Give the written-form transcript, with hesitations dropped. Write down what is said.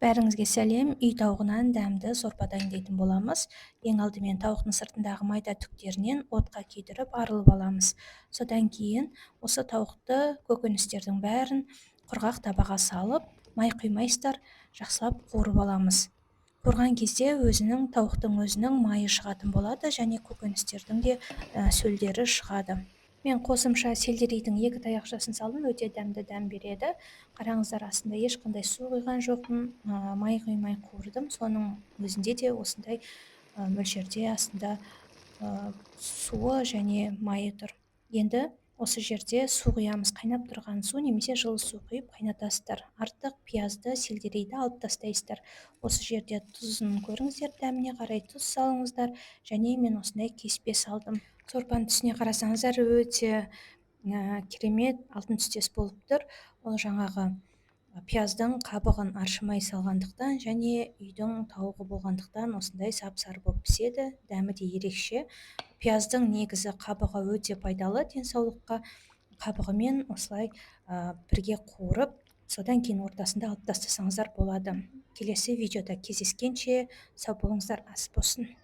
Бәріңізге сәлем! Үй тауығынан дәмді сорпа дайындайтын боламыз. Ең алдымен тауықтың сыртындағы майда түктерінен отқа күйдіріп арылып аламыз. Содан кейін осы тауықты, көкөністердің бәрін құрғақ табаға салып, май құймайсыздар, жақсылап қуырып аламыз. Қуырған кезде өзінің тауықтың өзінің майы шығатын болады және көкөністердің де сөлдері шығады. Мен қосымша сельдерейдің 2 таяқшасын салдым, өте дәмді дәм береді. Қараңыздар, астында ешқандай су құйған жоқпын, май құймай қуырдым. Соның өзінде де осындай мөлшерде астында суы және майы тұр. Енді осы жерде су құямыз, қайнап тұрған су немесе жылы су құйып қайнатасыздар. Артық пиязды, сельдерейді алып тастайсыздар. Осы жерде тұзын көріңіздер, дәміне қарай тұз салыңыздар. Және мен осындай кеспе салдым. Сорпаның түсіне қарасаңыздар, өте керемет алтын түстес болып тұр. Ол жаңағы пияздың қабығын аршымай салғандықтан және үйдің тауығы болғандықтан осындай сап-сары болып піседі, дәмі де ерекше. Пияздың негізі қабығы өте пайдалы денсаулыққа. Қабығымен осылай бірге қуырып, содан кейін ортасында алып тастасаңыздар болады. Келесі видеода кездескенше сау болыңыздар, ас болсын.